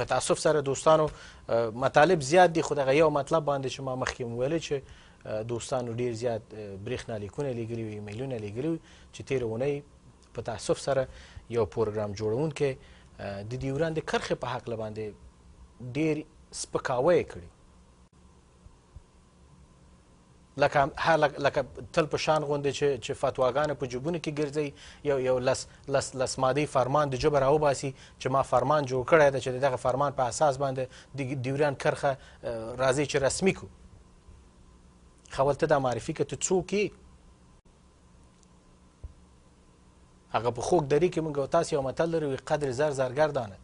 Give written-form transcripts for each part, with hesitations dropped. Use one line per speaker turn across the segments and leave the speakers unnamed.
په تاسف سره دوستانو مطالب زیات دي، خو دغه یو مطلب باندې چې ما مخکې ویل چې دوستانو ډیر زیات برېښنا لیکونه لیږلي وو، ایمیلونه لیږلي وو چې تېره اونۍ په تاسف سره یو پروګرام جوړونکی د ډیورند د کرښې په هکله باندې ډیر سپکاوی یې کړی، لکه تل په شان غوندې چې فتواګانې په جبونو کې ګرځي، یو یو لس لس لس مادې فرمان د جبه راوباسي چې ما فرمان جوړ کړی دی چې د دغه فرمان په اساس باندې د ډیورند کرښه راځي چې رسمي کو. خو ته دا معرفي که ته څوک یې؟ هغه په خوږ دري کې موږ او تاسو یو متل لرو، قدر زر زرګر دانه.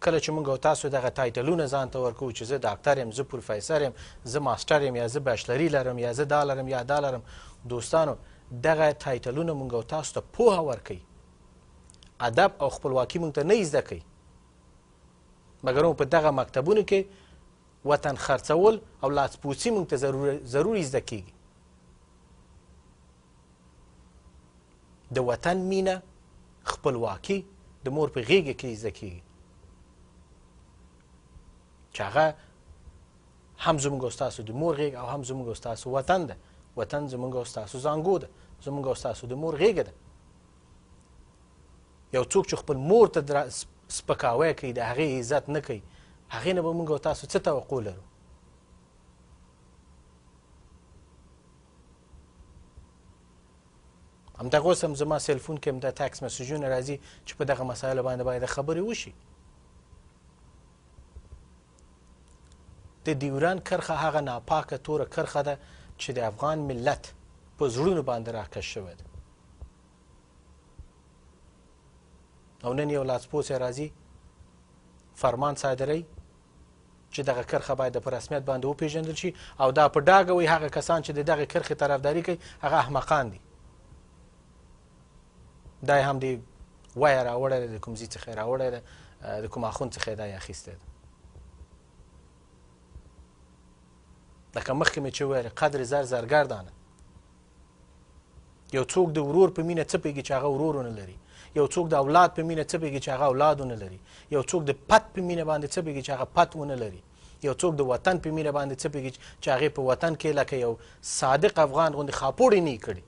کله چې موږ او تاسو دغه تایټلونه ځان ته ورکوو چې زه ډاکټر یم، زه پروفیسر یم، زه ماسټر یم، یا زه بچلري لرم، یا زه دا لرم یا دا لرم، دوستانو دغه تایټلونه موږ او تاسو ته پوهه ورکوي، ادب او خپلواکي موږ ته نه زده کوي. مګر موږ په دغه مکتبونو کې وطن خرڅول او لاسپوڅي موږ ته ضروري زده کیږي. د وطن مینه، خپلواکي د مور په غېږه کې زده کیږي چې هغه هم زموږ او ستاسو د مور غېږ او هم زموږ او ستاسو وطن ده. وطن زموږ او ستاسو زانګو ده، زموږ او ستاسو د مور غېږه ده. یو څوک چې خپل مور ته سپکاوی کوي، د هغې عزت نه کوي، هغې نه به موږ او تاسو څه توقع لرو؟ همدغه اوس هم زما سیلفون کې هم دا تکس مسیجونه راځي چې په دغه مسایلو باندې باید خبرې وشي. د ډیورند کرښه هغه ناپاکه توره کرښه ده چې د افغان ملت په زړونو باندې راکش شوې ده. او نن یو لاسپوڅی راځي فرمان صادروي چې دغه کرښه باید په رسمیت باندې وپیژندل شي، او دا په ډاګه وایي هغه کسان چې د دغې کرښې طرفداري کوي هغه احمقان دي. دا یې هم د وایه راوړی دی، د کوم ځای څخه یې راوړی دی، د کوم اخوند څخه یې دا یې اخیستی دی. لکه مخکې مې چې وویل قدر زر زرګر دانه. یو څوک د ورور په مینه څه پوهېږي چې هغه ورور ونه لري، یو څوک د اولاد په مینه څه پوهېږي چې هغه اولاد ونه لري، یو څوک د پت په مینه باندې څه پوهېږي چې هغه پت ونه لري، یو څوک د وطن په مینه باندې څه پوهېږي چې هغې په وطن کې لکه یو صادق افغان غوندې خاپوړې نه کړي.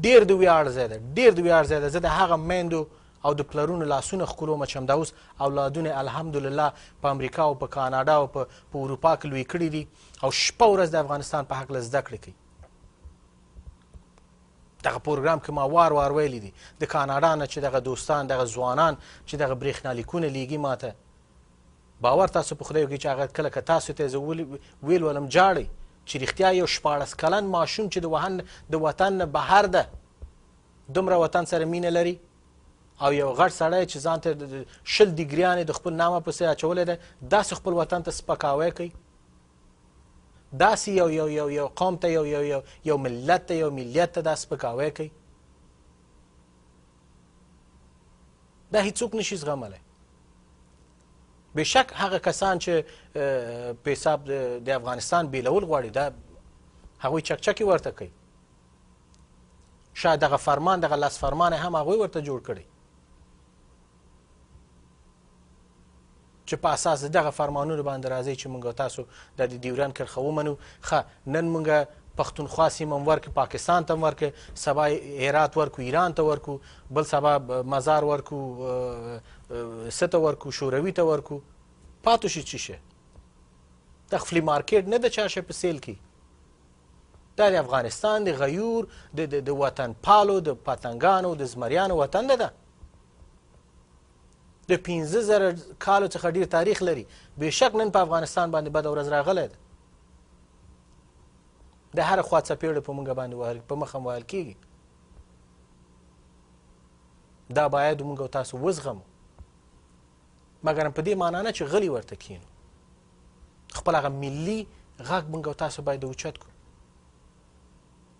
ډېر د ویاړ ځای ده، ډېر د ویاړ ځای ده. زه د هغه میندو او د پلرونو لاسونه ښکلوم چې همدا اوس اولادونه الحمدلله په امریکا او په کاناډا او په اروپا کې لوی کړي دي او شپه ورځ د افغانستان په هکله زده کړې کوي. دغه پروګرام کې ما وار وار ویلي دي د کاناډا نه چې دغه دوستان، دغه ځوانان چې دغه برېښنالیکونه لیږي ماته، باور تاسو په خدای وکړئ چې هغه کله که تاسو ته زه ویلولم جاړئ چې رښتیا یو 16 کلن ماشوم چې د وطن نه بهر ده دومره وطن سره مینه لري، او یو غټ سړی چې ځان ته 20 ډیګریانې د خپل نامه پسې اچولی دی داسې خپل وطن ته سپکاوی کوي، داسې یو یو یو یو قوم ته، یو یو یو یو ملت ته، یو ملیت ته دا سپکاوی کوي، دا هیڅوک نشي زغملی. بېشک هغه کسان چې په حساب د افغانستان بیلول غواړي دا هغوی چکچکې ورته کوي، شاید دغه فرمان، دغه لاس فرمان هم هغوی ورته جوړ کړي چې په اساس دغه فرمانونو باندې راځي چې موږ تاسو د ډیورند کرښه ومنو. ښه نن موږ پښتونخوا سیمه هم ورکړو، پاکستان ته هم ورکړو، سبا هرات ورکړو، ایران ته ورکړو، بل سبا مزار ورکړو، څه ته ورکړو، شوروي ته ورکړو. پاتو شي څه شی؟ دا flea market نه ده چې هر شی په sale کې. دا د افغانستان د غیور، د وطن پالو، د پتنګانو، د زمریانو وطن نه ده. د 5000 کالو څخه ډیر تاریخ لري. بېشک نن په افغانستان باندې بده ورځ راغلی ده. د هر خوا څپېړې په موږ باندې وهل، په مخ هم وهل کېږي. دا باید موږ او تاسو وزغمو، مګر په دې معنا نه چې غلي ورته کښېنو. خپل هغه ملي غږ موږ او تاسو باید اوچت کړو.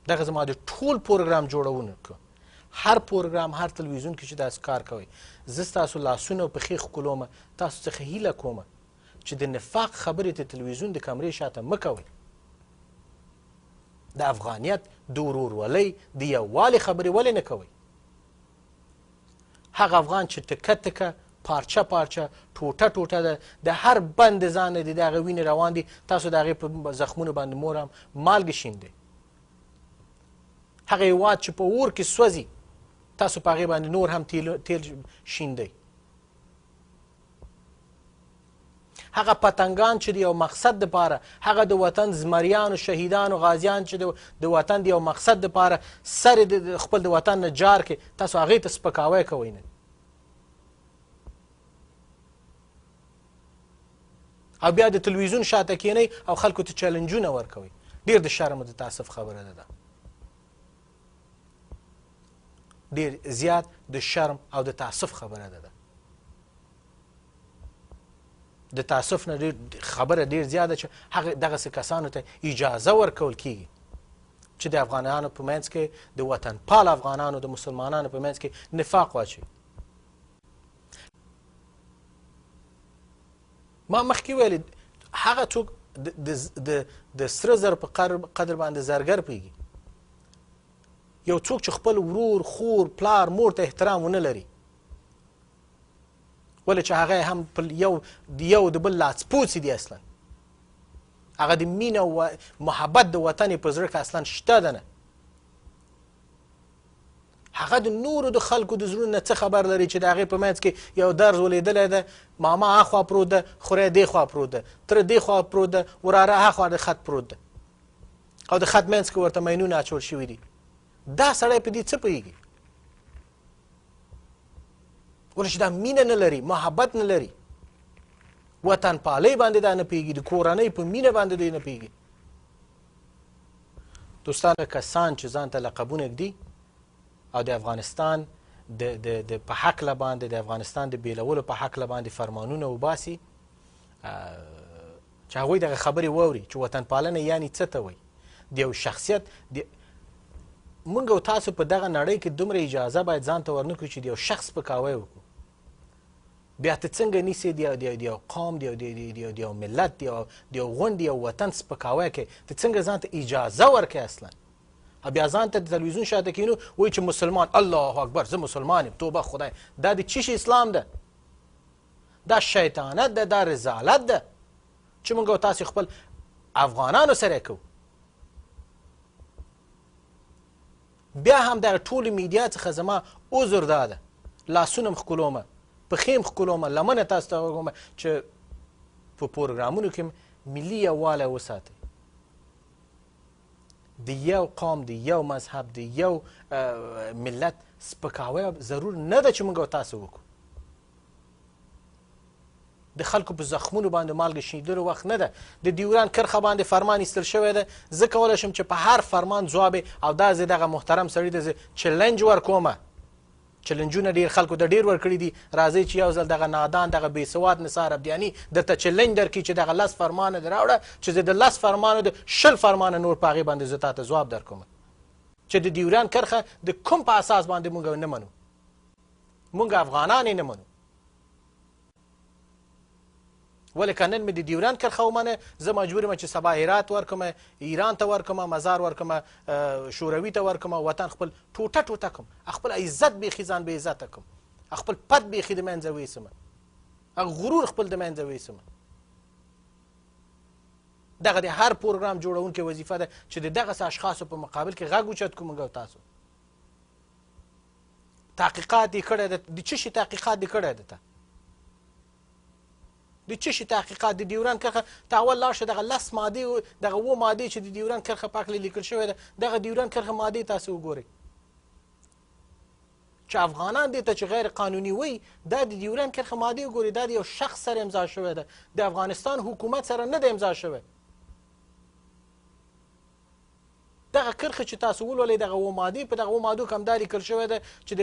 دغه زما د ټول پروګرام جوړونکو، هر پروګرام، هر تلویزیون کې چې داسې کار کوئ، زه ستاسو لاسونه او پښې ښکلوم، تاسو څخه هیله کوم چې د نفاق خبرې د تلویزیون د کمرې شاته مه کوئ. د افغانیت، د ورورولۍ، د یووالي خبرې ولې نه کوئ؟ هغه افغان چې تکه تکه، پارچه پارچه، ټوټه ټوټه ده، د هر بند ځان نه دی، د هغه وینې روان دي، تاسو د هغې په زخمونو باندې مور هم مالګې شیندئ. هغه هیواد چې په اور کې سوځي، تاسو په هغې باندې نور هم تیل شیندئ. هغه پتنګان چې د یو مقصد دپاره، هغه د وطن زمریانو، شهیدانو، غازیان چې د وطن د یو مقصد دپاره سر خپل د وطن نه جار کې، تاسو هغې ته سپکاوی کوئ نن. او بیا د تلویزیون شاته کینئ او خلکو ته چلنجونه ورکوئ. ډېر د شرم او د تاسف خبره ده. ډېر زیات د شرم او د تاسف خبره ده. د تاسف نه ډېر خبره ډېر زیاته چې هغه دغسې کسانو ته اجازه ورکول کیږي چې د افغانانو په منځ کې، د وطنپال افغانانو، د مسلمانانو په منځ کې نفاق واچوي. ما مخکې ویلي، هغه څوک د سره زر په قدر باندې زرګر پوهېږي. یو څوک چې خپل ورور، خور، پلار، مور ته احترام ونه لري، ولې چې هغه هم په یو د بل لاسپوڅي دي، اصلا هغه د مینه او محبت د وطن په زړه کې اصلا شته ده نه. هغه د نورو د خلکو د زړونو نه څه خبر لري چې د هغې په منځ کې یو درز ولیدلی ده، ماما اخوا پروت ده، خوری دې خوا پروت ده، تره دې خوا پروت ده، وراره اخوا د خط پروت ده، او د خط منځ کې ورته ماینونه اچول شوي دي. دا سړی په دې څه پوهېږي؟ ولې چې دا مینه نه لري، محبت نه لري، وطن پالۍ باندې دا نه پوهېږي، د کورنۍ په مینه باندې دی نه پوهېږي. دوستان، کسان چې ځان ته لقبونه ږدي او د افغانستان د د د په حقله باندې، د افغانستان د بیلولو په حقله باندې فرمانونه وباسي، چې هغوی دغه خبرې واوري چې وطن پالنه یعنی څه ته وایي. د یو شخصیت د مونږ او تاسو په دغه نړۍ کې دومره اجازه باید ځان ته ورنکړو چې د یو شخص سپکاوی وکړو. بیا ته څنګه نیسې د یو قوم، د یو ملت، د یو غونډې، یو وطن سپکاوی کوې؟ ته څنګه ځان ته اجازه ورکوې اصلا؟ او بیا ځان ته د تلویزیون شاته کینو وایي چې مسلمان، الله اکبر، زه مسلمان یم، توبه خدای. دا د چی شي اسلام ده؟ دا شیطانت ده، دا رزالت ده چې موږ او تاسو خپل افغانانو سره کوو. بیا هم دغه ټولې میډیا څخه زما عذر دا ده، لاسونه م ښکلومه، پښې م ښکلومه، لمنه تاسو ته وګوم چې په پروګرامونو کې ملي یووالی وساتئ، د یو قوم، د یو مذهب، د یو ملت سپکاوی ضرور نه ده چې موږ او تاسو وکړو. د خلکو په زخمونو باندې مالګه شیندلو وخت نه ده. د دیوران کرښه باندې فرمان ایستل شوی ده، زه کولی شم چې په هر فرمان ځواب او دا زه دغه محترم سړي ته زه چلنج ورکوم. چلنجونه ډیر خلکو ته ډیر ورکړي دي. راځئ چې یو ځل دغه نادان، دغه بېسواد نثار عبدیاني درته چلنج درکړي چې دغه 10 فرمانه دې راوړه، چې زه د 10 فرمانو د 20 فرمانه نور په هغې باندې زه تا ته ځواب درکوم چې د دیوران کرښه د کوم په اساس باندې موږ نه منو، موږ افغانان یې نه منو. ولې که نن مې د دیوران کرښه ومنه، زه مجبور یم چې سبا هرات ورکړم، ایران ته ورکړم، مزار ورکړم، شوروي ته ورکړم، وطن خپل ټوټه ټوټه کړم، خپل عزت بیخي ځان بې عزته کړم، خپل پت بیخي د منځه ویسم، غرور خپل د منځه ویسم. دغه د هر پروګرام جوړونکي وظیفه ده چې د دغسې اشخاصو په مقابل کې غږ اوچت کړو. موږ او تاسو تحقیقات یې کړی ده، د څه شي تحقیقات دې کړی ده؟ ته د څه شي تحقیقات؟ د دیوران کرښه ته اول لاړ شه، دغه 10 مادې، دغه 7 مادې چې د دیوران کرښه په هکله لیکل شوې ده، دغه دیوران کرښه مادې تاسو وګورئ چې افغانان دې ته چې غیر قانوني وایي، دا د دیوران کرښه مادې وګورئ، دا د یو شخص سره امضا شوې ده، د افغانستان حکومت سره نه ده امضا شوې. دغه کرښه چې تاسو ولولئ، دغه 7 مادې، په دغه 7 مادو کې همدا لیکل شوې ده چې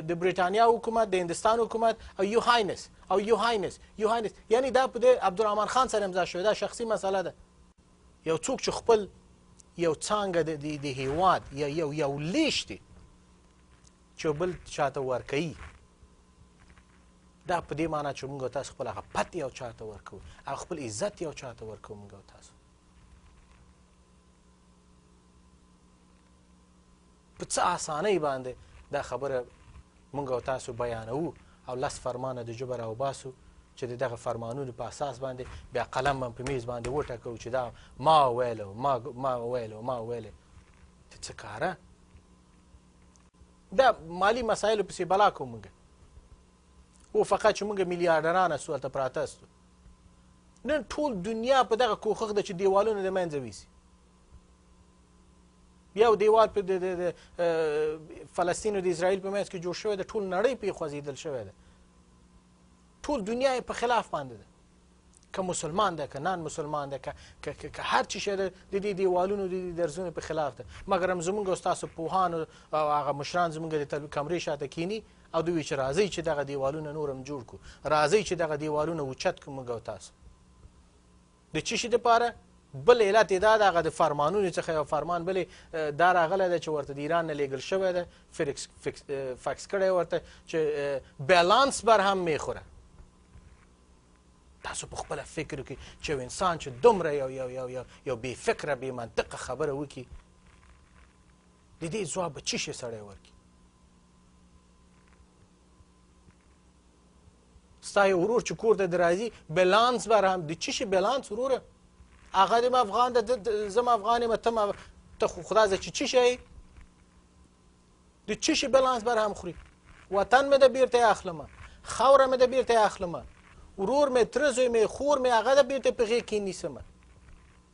د بریټانیا حکومت، د هندوستان حکومت او یو هاینس او یو هاینس یو هاینس، یعنی دا په د عبدالرحمن خان سره امضا شوې ده، شخصي مسله ده. یو څوک چې خپل یو څانګه د هیواد یا یو لیش دی چې بل چاته ورکوي، دا په دې معنا چې موږ تاسو خپل هغه پت یو چاته ورکوو، هغه خپل عزت یو چاته ورکوو. موږ تاسو په څه اسانۍ باندې دا خبره مونږ او تاسو بیانوو او لس فرمانه د ژبه راوباسو چې د دغه فرمانونو په اساس باندې بیا قلم هم په میز باندې وټکو چې دا ما ویل او ما ویل او ما ویل. ته څه کاره؟ دا مالی مسایلو پسې بلا کوو مونږ، او فقط چې مونږ میلیارډران استو هلته پراته استو. نن ټول دنیا په دغه کوښښ ده چې دیوالونه د منځه ویسي. یو دیوال په د فلسطین او د اسرائیل په منځ کې جوړ شوی دی، ټول نړۍ پرې خوځېدل شوی ده، ټول دنیا یې په خلاف باندې ده، که مسلمان ده که نان مسلمان ده، که هر څه شی ده، د دې دیوالونو د دې درزونو په خلاف ده. مګر هم زمونږ او ستاسو پوهان او هغه مشران زمونږ د کمرې شاته کینی او دوی چې راځئ چې دغه دیوالونه نور هم جوړ کړو، راځئ چې دغه دیوالونه اوچت کړو موږ او تاسو. د څه شي دپاره؟ بل علت یې دا ده، هغه د فرمانونو څخه یو فرمان بلې دا راغلی دی چې ورته د ایران نه لېږل شوی دی، فکس کړی ورته چې بیلانس بر هم میخوره. تاسو په خپله فکر وکړئ چې یو انسان چې دومره یو یو یو یو یو بې فکره بې منطقه خبره وکړي، د دې ځواب به څه شي سړی ورکړي؟ ستا یو ورور چې کور ته درازي بیلانس بر هم د څه شي بیلانس وروره؟ هغه دې افغان ده، زه افغان یم، ته خو خدا زه چې څه شی د څه شي بیلانس بر هم خوري؟ وطن مې د بیرته اخلمه، خاوره مې د بیرته اخلمه، ورور مې، تره زوی مې، خور مې، هغه د بیرته په غېږ کې نیسمه.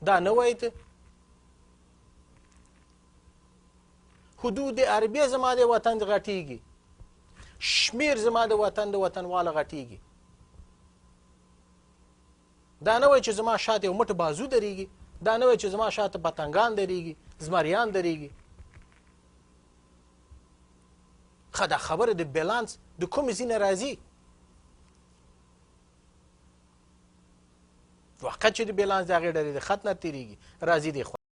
دا نه وایي ته؟ حدود عربیه زما د وطن غټیږي، شمیر زما د وطن د وطنواله غټیږي. دا نه وایي چې زما شاته یو مټ بازو درېږي، دا نه وایي چې زما شاته پتنګان درېږي، زمریان درېږي. ښه دا خبره د بیلانس د کومې ځای نه راځي؟ واقعا چې د بیلانس د هغې ډلې د خط نه تېرېږي، راځي دی.